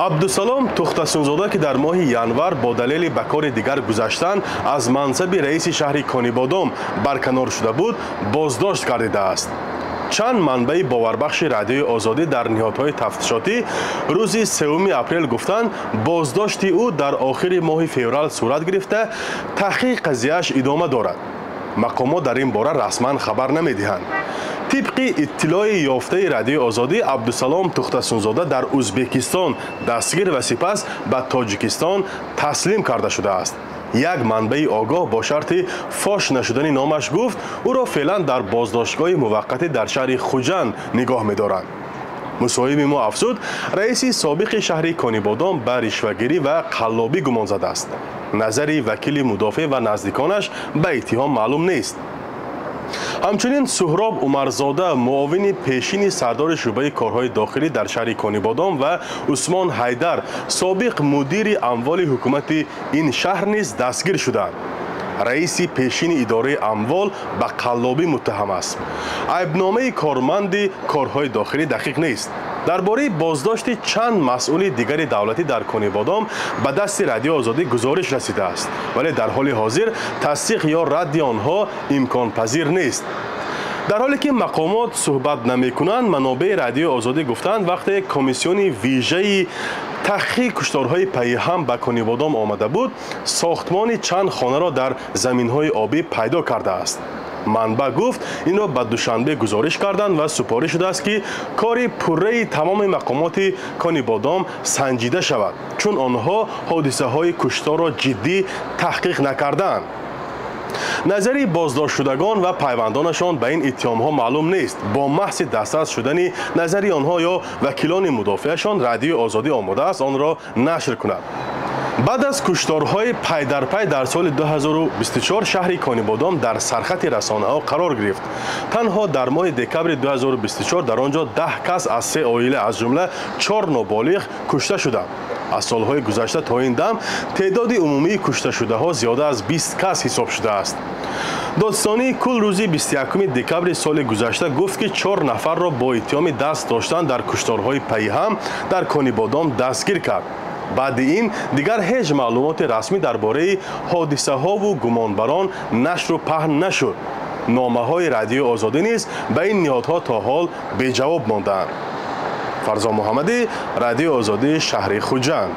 Абдусалом Тухтасунзода, ки дар моҳи январ бо далели ба кори дигар гузаштан аз мансаби раиси шаҳри Конибодом барканор шуда буд, боздошт гардидааст. Чанд манбаи боварбахши Радиои Озодӣ дар ниҳодҳои тафтишотӣ рӯзи 3 апрел гуфтанд, боздошти ӯ дар охири моҳи феврал сурат гирифта, таҳқиқи қазияаш идома дорад. Мақомот дар ин бора расман хабар намедиҳанд. Тибқи иттилои ёфтаи Радиои Озодӣ, Абдусалом Тухтасунзода дар Ӯзбекистон дастгир ва сипас ба Тоҷикистон таслим карда шудааст. Як манбаи огоҳ бо шарти фош нашудани номаш гуфт, ӯро феълан дар боздоштгоҳи муваққатӣ дар шаҳри Хуҷанд нигоҳ медоранд. Мусоҳиби мо афзуд, раиси собиқи шаҳри Конибодом ба ришвагирӣ ва қаллобӣ гумон задааст. Назари вакили мудофеъ ва наздиконаш ба иттиҳом маълум нест. Ҳамчунин Суҳроб Умарзода, муовини пешини сардори шӯъбаи корҳои дохилӣ дар шаҳри Конибодом, ва Усмон Ҳайдар, собиқ мудири амволи ҳукумати ин шаҳр низ дастгир шуданд. Раиси пешини идораи амвол ба қаллобӣ муттаҳам аст. Айбномаи корманди корҳои дохилӣ дақиқ нест. Дар бораи боздошти чанд масъули дигари давлатӣ дар Конибодом ба дасти Радиои Озодӣ гузориш расидааст, вале дар ҳоли ҳозир тасдиқ ё радди онҳо имконпазир нест. Дар ҳоле ки мақомот суҳбат намекунанд, манобеи Радиои Озодӣ гуфтанд, вақте комиссиони вижаи таҳқиқи кушторҳои пайҳам ба Конибодом омада буд, сохтмони чанд хонаро дар заминҳои обӣ пайдо кардааст. Манбаъ гуфт, инро ба Душанбе гузориш карданд ва супориш шудааст, ки кори пурраи тамоми мақомоти Конибодом санҷида шавад, чун онҳо ҳодисаҳои кушторро ҷиддӣ таҳқиқ накардаанд. Назари боздоштшудагон ва пайвандонашон ба ин иттиҳомҳо маълум нест. Бо маҳзи дастрас шудани назари онҳо ё вакилони мудофиашон, Радиои Озодӣ омода аст онро нашр кунад. Баъд аз кушторҳои пайдарпай дар соли 2024 шаҳри Конибодом дар сархати расонаҳо қарор гирифт. Танҳо дар моҳи декабри 2024 дар он ҷо 10 кас аз се оила, аз ҷумла 4 ноболиғ, кушта шуданд. Аз солҳои гузашта то ин дам теъдоди умумии кушташудаҳо зиёда аз 20 кас ҳисоб шудааст. Додситонии кул рӯзи 21 декабри соли гузашта гуфт, ки 4 нафарро бо иттиҳоми даст доштан дар кушторҳои пайҳам дар Конибодом дастгир кард. Баъди ин дигар ҳеҷ маълумоти расмӣ дар бораи ҳодисаҳову гумонбарон нашру паҳн нашуд. Номаҳои Радиои Озодӣ низ ба ин ниҳодҳо то ҳол беҷавоб мондаанд. Фарзон Муҳаммадӣ, Радиои Озодӣ, шаҳри Хуҷанд.